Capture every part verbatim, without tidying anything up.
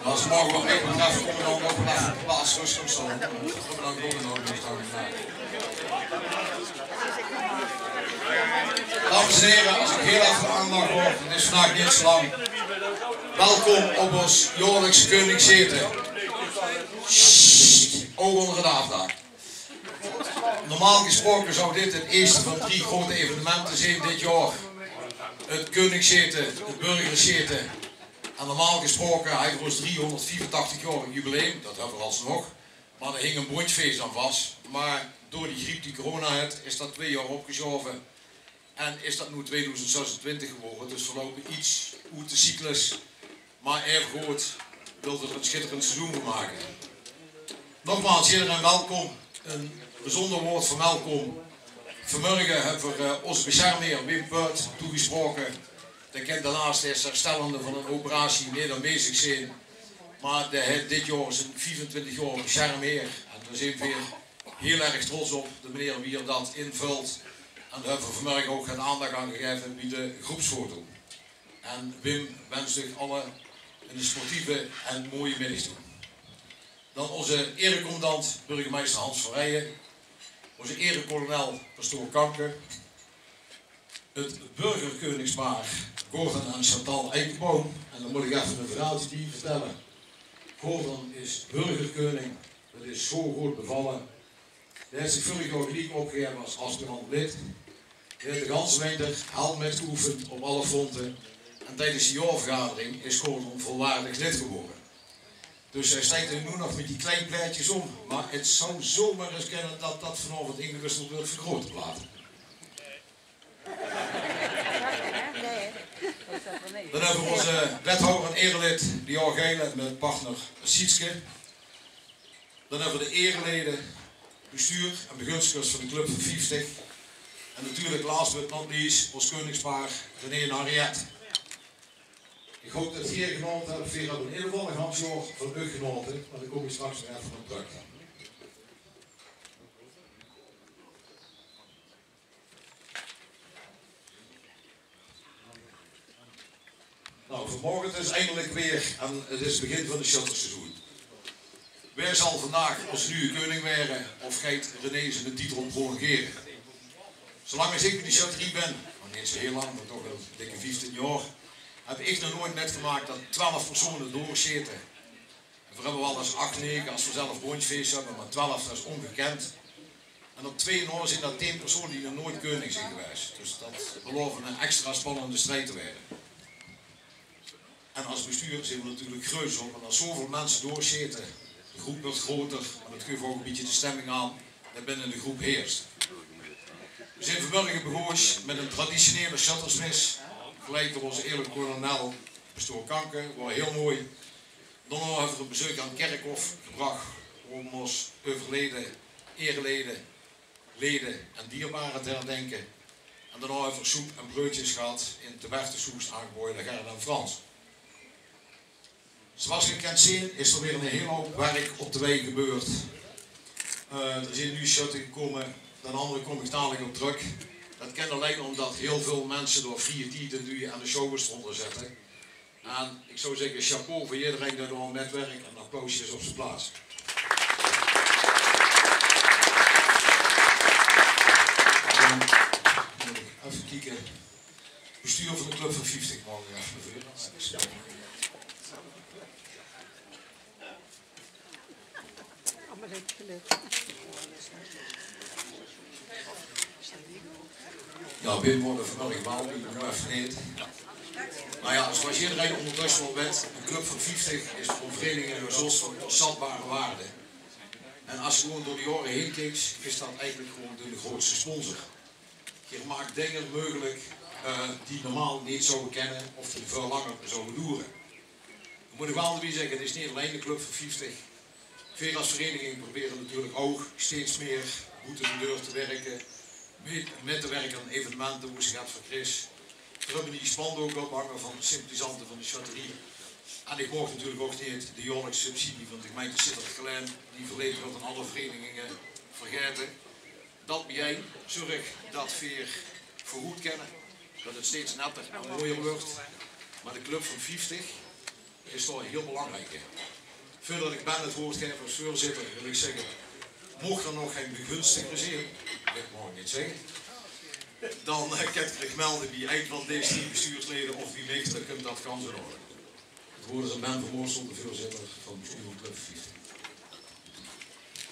As se moge waat mich betröf, kómme v'r dan nog effe op de plaats röstig staon. Kómme v'r dan gewoon nog effe staon. Dames en here, as ich hiel effe aandacht haw, 't is vandaag neet zo lang. Welkom op ós jaorliks Keuningsete. Sst, ouch ónger 't aafdaak. Normaal gesproke zou dit 't eerste van drie grote evenemente zeen dit jaor. 't Keuningsete, 't Burgersete. En normaal gesproke höbbe v'r ós driehonderdvierentachtig jaor jubileum, dat höbbe v'r alsnog. Maar dao hing ein bóntjfees aan vas. Maar door die griep die corona haet, is dat twee jaor opgesjaove. En is dat noe tweedoezend zesentwintig gewore, dus veer loupe get oet de cyclus. Maar aevegood wille v'r d'r ein sjitterend seizoen van make. Nogmaals, jederein welkom. Ein bezunjer waord van welkom. Vanmorge höbbe v'r, eh, ós besjermheer Wim Put toegesproke. Dae kan helaas, dae is herstellende van ein operatie, neet aanwezig zeen. Maar dae haet dit jaor zien viefentwintig jaor besjermheer. En dao zeen veer hiel erg trots op, de meneer wie 'r dat invult. En dao höbbe v'r vanmorge ouch get aandacht aan gegaeve bie de groepsfoto. En Wim wins uch alle ein sportieve en mooie middig toe. Dan ózze erecommandant, burgemeister Hans van Rijen. Ózze erekolonel, pastoor Kanke. 't Burgerkeuningspaar Gordon en Chantal Eikenboom. En dan mót ich effe ein verhaaltje bie vertèlle. Gordon is burgerkeuning. Dat is zo good bevalle. Dae haet zich veurig jaor geliek opgegaeve as aspirant lid. Dae haet de ganse winter hel mitgeoefend op alle fronte. En tiedes de jaorvergadering is Gordon volwaardig lid gewore. Dus hae steit d'r noe nog mit die klein plaetjes óm. Maar 't zou zomaar ins kinne dat dat vanaovend ingewisseld weurt veur grote plate. Dan höbbe v'r ózze wethouder en erelid, Dior Geilen, mit partner Sietske. Dan höbbe v'r de erelede, bestuur en begunstigers van de Club van vieftig. En natuurlik, last but not least, ós keuningspaar René en Henriette. Ich haop dat geer genaote höb. Veer höbbe in eder geval ein gans jaor van uch genaote, maar dao kóm ich straks nog effe op trök. Nou, vanmorge is 't eindelik weer en 't is 't begin van 't sjöttersseizoen. Wae zal vandaag ós nuje keuning waere of geit René ziene titel prolongere? Zolang as ich in de sjötterie bin, nog neet zo hiel lang, maar toch waal dikke vieftien jaor, höb ich nog noeit mitgemaak dat twelf persone doorsjete. Veer höbbe waal ins ach, nege as veer zelf bóntjfees höbbe, maar twelf, dat is óngekend. En op twee nao zeen dat tieën persone die nog noeit keuning zeen gewaes. Dus dat belaof ein extra spannende strijd te waere. En as bestuur zeen veer natuurlik gruuetsj op, want as zoväöl minse doorsjete, de groep weurt groter, en dat geuf ouch ein bietje de stemming aan die binne de groep heerst. Veer zeen vanmorge begós mit ein traditionele sjöttersmis, geleid door ózze ere-kolonel, pastoor Kanke, waor hiel mooi. Daonao höbbe veer ein bezeuk aan 't kèrkhof gebrach óm ós euverleje erelede, lede en dierbare te herdinke. En daonao höbbe veer soep en breudjes gehad in 't Tewertershoes, aangebaoje door Gerrit en Frans. Zoeas geer kènt zeen is d'r weer ein hiel houp werk op de wei gebeurd. Eh, d'r zeen nuje sjötte gekómme, den angere kóm ich dalik op trök. Dat kènt allein ómdat hiel väöl minse dao vrieje tied in duje en de sjouwers d'rónger zètte. En ich zou zègke, chapeau veur jidderein dae dao aan mitwirk en ein applausje is op zien plaats. En dan mót ich effe kieke. Bestuur van de Club van vieftig, maag ich effe nao veure? Jao, Wim waor d'r vanmorge waal bie, noe effe neet. Mer jao, zoeas jidderein óngertösse waal weit, de Club van vieftig is veur vereniging ein zós van ónsatsbare waarde. En es se gewoon door de jaore haer kieks, is dat eigelik gewoon de groeatste sponsor. Geer maak dinger meugelik, eh, die normaal neet zouwe kinne of die väöl langer zouwe doere. Noe mót ich waal d'rbie zègke, 't is neet allein de Club van vieftig. Veer es vereniging probere natuurlik ouch steeds mieë boete de deur te wirke, mit, mit te wirke aan evenemente, wo se get veur kriegs. Veer höbbe die spandook opgehange van sympathisante van de sjötterie. En ich maag natuurlik ouch neet de jaorlikse subsidie van de gemeinte Sittard-Gelaen, die verleend weurt aan alle vereniginge, vergaete. Dat biejein zörg dat veer veuroet kinne, dat 't steeds netter en mooier wuuert. Mer de club van vieftig is dao hiel belangriek in. Veurdat ich Ben 't woord gaef es veurzitter, wil ich zègke: moch d'r nog gein begunstigder zeen, dat maag ich neet zègke, dan, eh, kint geer uch melde bie ein van dees tien bestuurslede of bie mich, dan kump dat gans in orde. 't Woord is aan Ben van Moorsel, de veurzitter van bestuur van Club vieftig.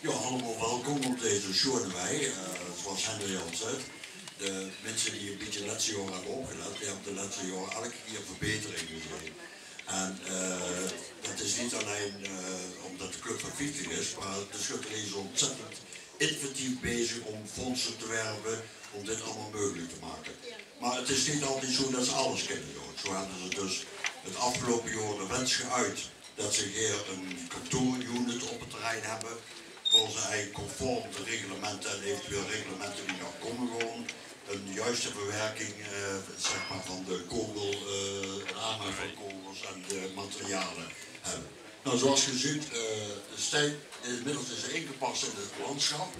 Jao, allemaol welkom op deze sjoeane wei. Eh, zoeas Henry al zag, de minse die e bietje lètste jaore höbbe opgelet, die höbbe de lètste jaore eder kier verbetering gezeen. En, eh, dat is neet allein, eh, ómdat de club van vieftig is, mer de sjötterie is óntzèttend inventief bezig óm fóndse te werve óm dit allemaol meugelik te make. Mer 't is neet altied zoe dat ze alles kinne doon. Zoe höbbe ze dus 't aafgeloupe jaor de wins geuit dat ze hie ein kantoorunit op 't terrein höbbe, wo ze eigelik conform de reglemente en eventueel reglemente die nog kómme gaon, ein juiste verwerking, eh, zeg mer, van de kogel, eh, 't aanmaak van kogels en de materiale höbbe. Noe, zoeas geer zeet, eh, de stei is inmiddels is ingepas in 't landsjap.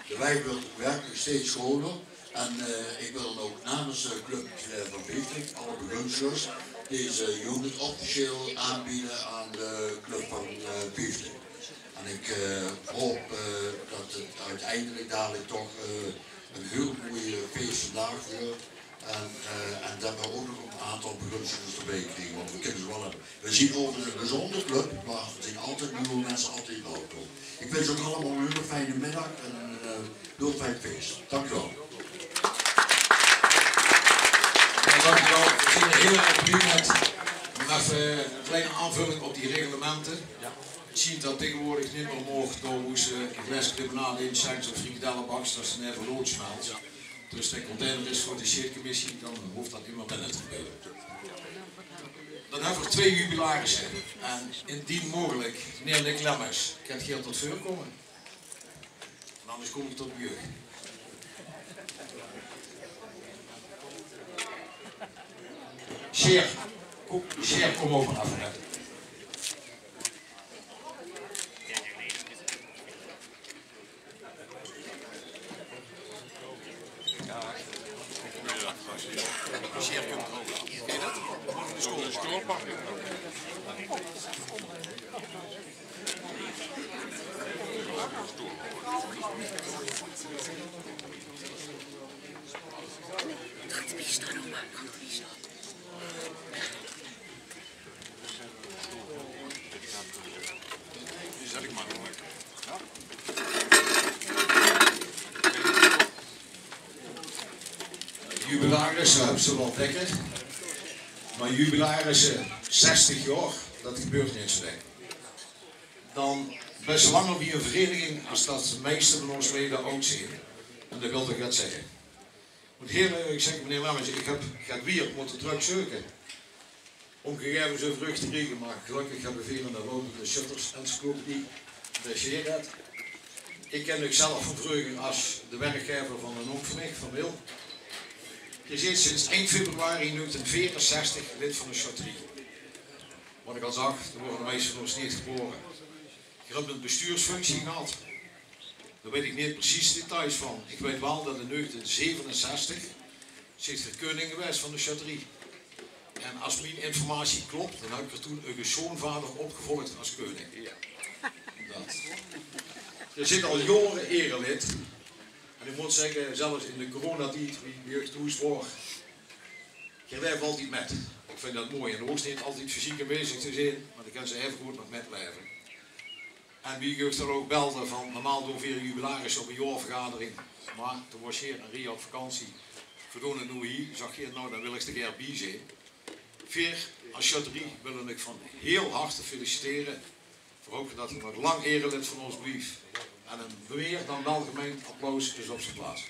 De wei wuuert werkelik steeds groter. En, eh, ich wil dan ouch namens de club, eh, van vieftig, alle begunstigers, deze unit officieel aanbeje aan de club van, eh, vieftig. En ich, eh, haop, eh, dat 't oeteindelik dalik toch, eh, ein hiel mooi feesdaag wuuert. En, eh, en dat v'r ouch nog ein aantal begunstigers d'rbie kriege, want v'r kinne ze waal höbbe. V'r zeen euverigens ein gezónde club, mer v'r zeen altied nuuj minse, altied welkom. Ich wins uch allemaol ein hiel fijne middig en ein, eh, hiel fijn fees. Dank uch waal. Jao, dank uch waal. V'r zeen d'r hiel erg blie mit. Mer effe ein klein aanvulling op die reglemente. Zeen dat taengewoordig neet mieë maag, dao wo ze ein glaeske limonade in, seks of frikadellebaks, dat ze effe lood smelt. Dus de container is veur de sjeetcommissie, dan hoof dat neet mieë binne te kómme. Dan höbbe v'r twee jubilarisse. En indien meugelik, meneer Nick Lemmers, kint geer tot veur kómme? En angers kóm ich tot bie uch. Sjeer, kóm, Sjeer, kóm euver nao veure. Jubilarisse höbs se waal dèkker, mer jubilarisse zestig jaor, dat gebeurt neet zoe dèk. Dan bès se langer bie ein vereiniging es dat de meiste van ós lede aud zeen. En dat wil toch get zègke. Mót ich ierlik zègke, meneer Lemmers, ich höb get wiejer mótte trökzeuke óm gegaeves euver uch te kriege, mer gelökkig höbbe veer 'n loupende sjöttersencyclopedie. Dao zeen v'r dat. Ich kin uch zelf van vreuger es de werkgever van 'ne ónk van mich, van Wil. Geer zeet sinds ein februari negentien veerenzestig lid van de sjötterie. Wat ich al zag, dao waore de meiste van ós neet gebaore. Geer höb 'n bestuursfunctie gehad. Dao weit ich neet precies de details van. Ich weit waal dat in negentien zevenenzestig zeet geer keuning gewaes van de sjötterie. En es mien informatie klop, dan höb geer toen eur sjoonvader opgevolg es keuning. Jao. Dat. Geer zeet al jaore erelid. En ich mót zègke, zelfs in de coronatied, wie, wie ich thoes waor, geer laef altied mit. Ich vinj dat mooi. En geer hoof neet altied fysiek aanwezig te zeen, mer dan kins se aevegood nog mitlaeve. En wie ich uch dan ouch belde van, normaal doon veer jubilarisse op ein jaorvergadering. Mer toen waor geer en Ria op vakantie. Veer doon 't noe hie. Zag geer, noe, dan wil ich d'r gaer bie zeen. Veer es sjötterie wille uch van hiel harte feliciteren. Veer hope dat geer nog lang erelid van ós blief. En ein mieër dan welgemeend applaus is op zien plaats.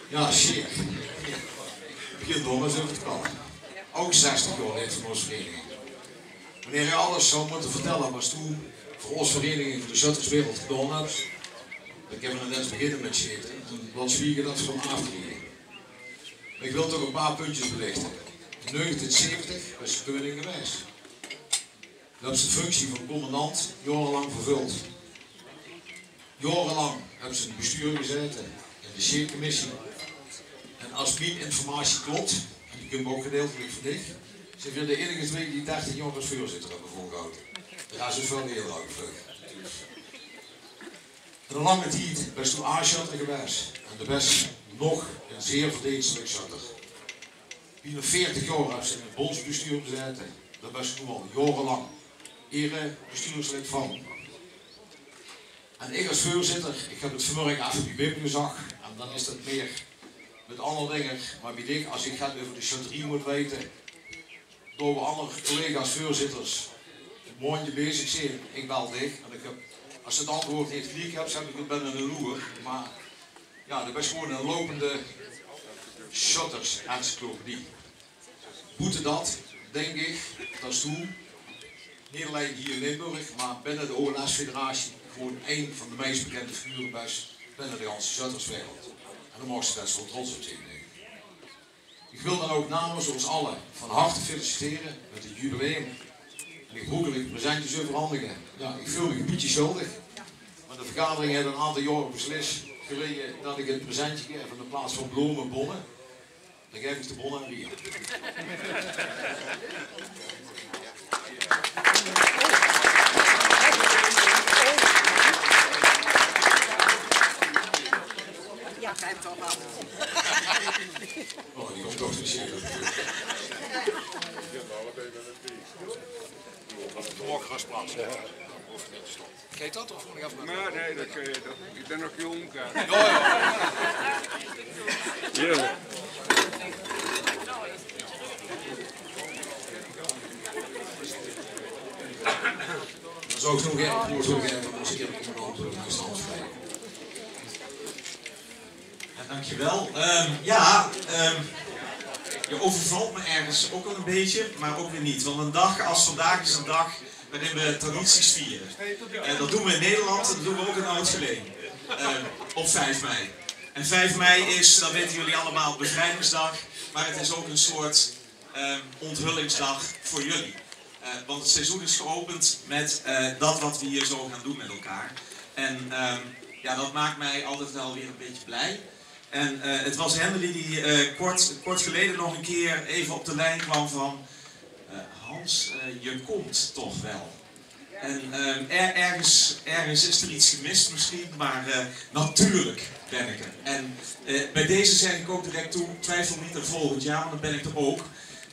Jao, Sjeer. Begint dom ins euver te kalle. Ouch zestig jaor lid van ós vereiniging. Wanneer hae alles zou mótte vertèlle, waas toen veur ós vereniging veur de sjötterswereld gedaon höbs, dan kinne v'r inens beginne mit sjete en dan zwiege dat v'r 'm aafdriege. Mer ich wil toch e paar puntjes belichte. In negentien zeventig bès se keuning gewaes. Doe höbs de functie van commandant jaorelang vervöld. Jaorelang höbs se in 't bestuur gezaete, in de sjeetcommissie. En es mien informatie klop, en die kump ouch gedeiltelik van dich, zeen veer de einige twee die dertig jaor es veurzitter höbbe volgehaoje. De res is väöl ierder al gevlög. En 'ne lange tied bès doe aafsjötter gewaes en doe bès nog 'ne zeer verdeenstelik sjötter. Bienao veertig jaor höbs se in 't bóndsbestuur gezaete. Dao bès se noe al jaorelang erebestuurslid van. En ich es veurzitter, ich höb 't vanmörge effe bie Wim gezag, en dan is dat mieë mit anger dinger, mer bie dich, es ich get euver de sjötterie mót weite, dao wo anger collega's veurzitters e maondje bezig zeen, ich bel dich. En ich höb, es se 't antjwoord neet geliek höbs, höb ich 't binne 'ne loer. Mer jao, doe bès gewoon 'n lopende sjöttersencyclopedie. Boete dat dink ich dat doe neet allein hie in Limburg, mer binne de O L S-federatie gewoon ein van de meis bekènde figure bès binne de ganse sjötterswereld. En dao maag se bès waal trots op zeen, dink ich. Ich wil dan ouch namens ós alle van harte felicitere mit 't jubileum. En ich broek 't presentjes euverhandige. Jao, ich veul mich e bietje sjöldig. Mer de vergadering haet 'n aantal jaor beslis geleje dat ich 't presentje gaef in plaats van blome, bónne. Dan gaef ich de bónne aan Ria. Oh, die kump toch neet zeker. Vanmorge grasplaats. Geit dat of mót ich effe... Mer nee, dat, eh, dat, ich bin nog jónk, hè. Jao, jao. Jao. Dan zou ich nog effe 'n woord wille gaeve aan ózze ierecommandant, eh, Hans Frey. Ja, dankjewel. Ehm, ja, ehm, je overvalt me ergens ook wel een beetje, maar ook weer niet. Want een dag als vandaag is een dag waarin we tradities vieren. Eh, dat doen we in Nederland en dat doen we ook in Oud-Geleen. Ehm, op vijf mei. En vijf mei is, dat weten jullie allemaal, bevrijdingsdag. Maar het is ook een soort, ehm, onthullingsdag voor jullie. Eh, want het seizoen is geopend met, eh, dat wat we hier zo gaan doen met elkaar. En, ehm, ja, dat maakt mij altijd wel weer een beetje blij. En, eh, het was Henry die, eh, kort, kort geleden nog een keer even op de lijn kwam van, eh, "Hans, eh, je komt toch wel?" En, ehm, er-, ergens, ergens is er iets gemist misschien, maar, eh, natuurlijk ben ik er. En, eh, bij deze zeg ik ook direct toe, twijfel niet aan volgend jaar, want dan ben ik er ook.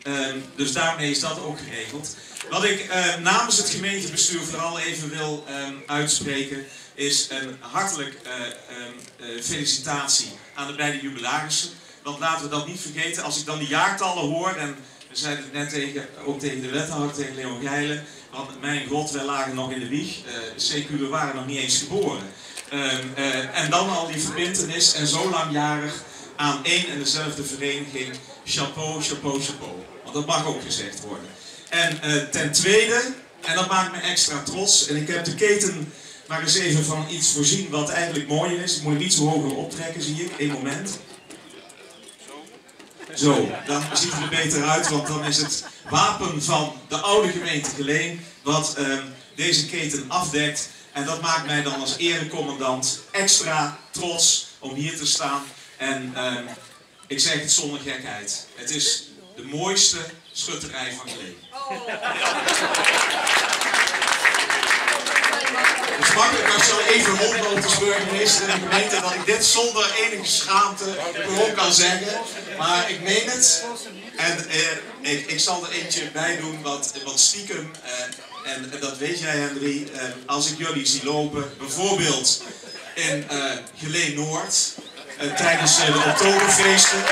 Ehm, dus daarmee is dat ook geregeld. Wat ik, eh, namens het gemeentebestuur vooral even wil, ehm, uitspreken, is een hartelijk, eh, ehm, eh, felicitatie aan de beide jubilarissen. Want laten we dat niet vergeten, als ik dan die jaartallen hoor, en we zeiden het net tegen, ook tegen de wethouder, tegen Leon Geilen, want mijn god, wij lagen nog in de wieg, eh, C Q, we waren nog niet eens geboren. Ehm, eh, en dan al die verbintenis en zo langjarig aan één en dezelfde vereniging. Chapeau, chapeau, chapeau. Want dat mag ook gezegd worden. En, eh, ten tweede, en dat maakt me extra trots, en ik heb de keten maar eens even van iets voorzien wat eigenlijk mooier is. Ik moet hem iets hoger optrekken, zie ik. Eén moment. Zo, dan ziet hij er beter uit, want dan is het wapen van de oude gemeente Geleen wat, ehm, deze keten afdekt. En dat maakt mij dan als erecommandant extra trots om hier te staan. En, ehm, ik zeg het zonder gekheid. Het is de mooiste schutterij van Geleen. Het is makkelijk als je al even rondloopt als burgemeester in de gemeente, dat ik dit zonder enige schaamte gewoon kan zeggen. Maar ik meen het. En, eh, ik, ik zal er eentje bij doen, wat, wat stiekem, eh, en, en dat weet jij, Henry, eh, als ik jullie zie lopen, bijvoorbeeld in, eh, Geleen Noord, eh, tijdens, eh, de Oktoberfeesten.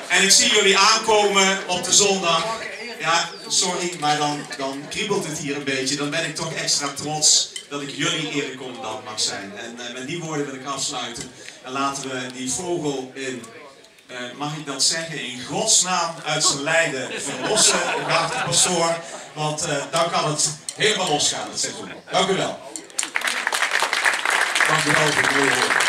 En ik zie jullie aankomen op de zondag. Ja, sorry, maar dan, dan kriebelt het hier een beetje. Dan ben ik toch extra trots dat ik jullie erecommandant mag zijn. En, eh, met die woorden wil ik afsluiten. En laten we die vogel in Eh, mag ik dat zeggen, in godsnaam uit zijn lijden verlossen, geachte pastoor? Want, eh, dan kan het helemaal losgaan, het seizoen. Dank u wel. Dank u wel voor het mooie woord.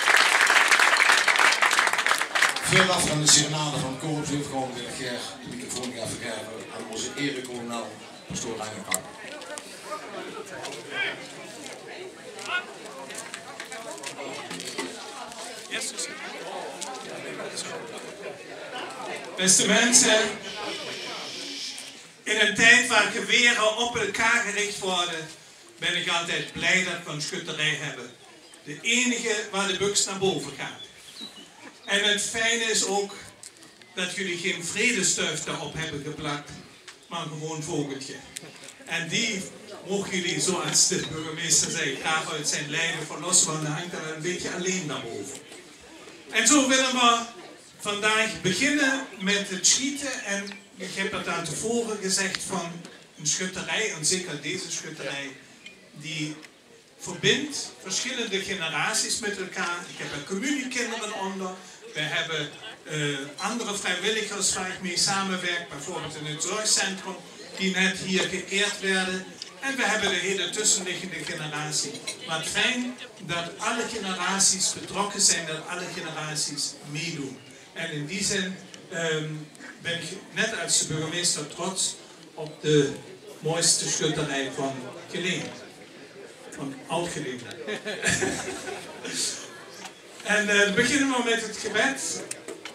Veuraf aan de serenade van Koor op Zevenhoven wil ik graag de microfoon gaan vergaven aan onze erekolonel, pastoor Langekamp. Beste mensen, in een tijd waar geweren op elkaar gericht worden, ben ik altijd blij dat we een schutterij hebben. De enige waar de buks naar boven gaat. En het fijne is ook dat jullie geen vredestuif daarop hebben geplakt, maar een gewoon vogeltje. En die mogen jullie, zoals de burgemeester zei, graag uit zijn lijden verlossen, want dan hangt hij een beetje alleen daarboven. En zo willen we vandaag beginnen met het schieten. En ik heb het aan tevoren gezegd, van een schutterij, en zeker deze schutterij, die verbindt verschillende generaties met elkaar. Ik heb er communiekinderen onder. We hebben, eh, andere vrijwilligers waar ik mee samenwerk, bijvoorbeeld in het zorgcentrum, die net hier geëerd werden. En we hebben de hele tussenliggende generatie. Wat fijn dat alle generaties betrokken zijn, dat alle generaties meedoen. En in die zin, ehm, ben ik net als de burgemeester trots op de mooiste schutterij van Geleen. Van Oud-Geleen. En, eh, dan beginnen we met het gebed.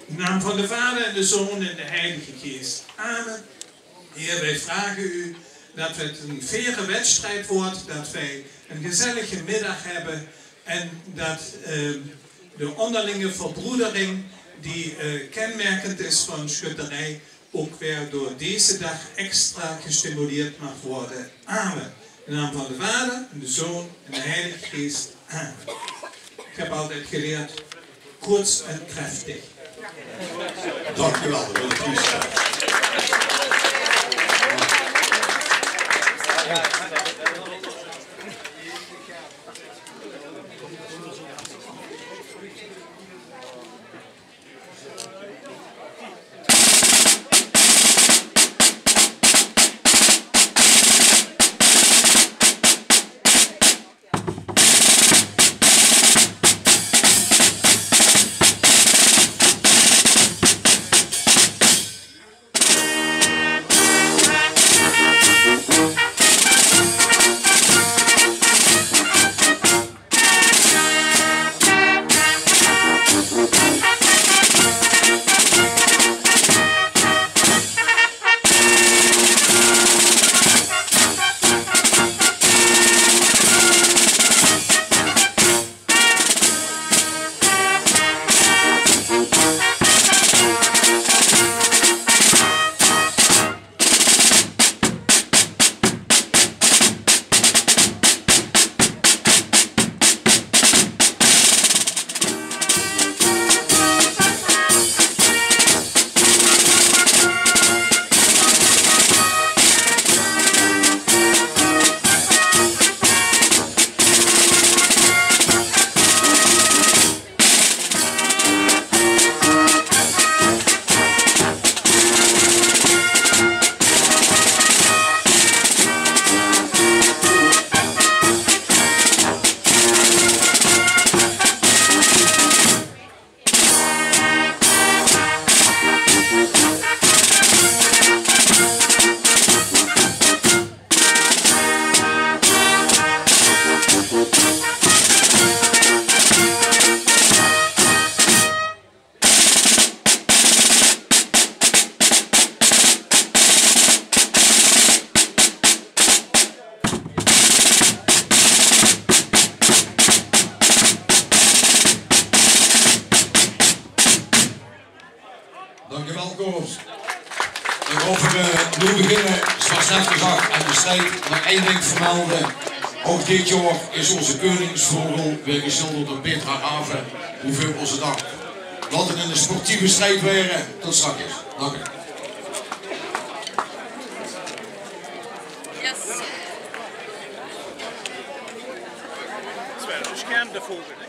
In de naam van de Vader en de Zoon en de Heilige Geest. Amen. Heer, wij vragen u dat het een faire wedstrijd wordt, dat wij een gezellige middag hebben en dat, eh, de onderlinge verbroedering die, eh, kenmerkend is van schutterij, ook weer door deze dag extra gestimuleerd mag worden. Amen. In de naam van de Vader, en de Zoon en de Heilige Geest. Amen. Ik heb altijd geleerd, kort en krachtig. Dank u wel, meneer de priester. Dank u wel, Koos. En veur v'r, eh, noe beginne, zoals net gezag, aan de strijd, nog ein ding vermelde. Ouch dit jaor is ózze keuningsvogel weer gesjilderd door Petra Raven. Hoeveel ózze dank. Laot 't ein sportieve strijd waere. Tot straks. Dank u. Yes. Scherm de vogel.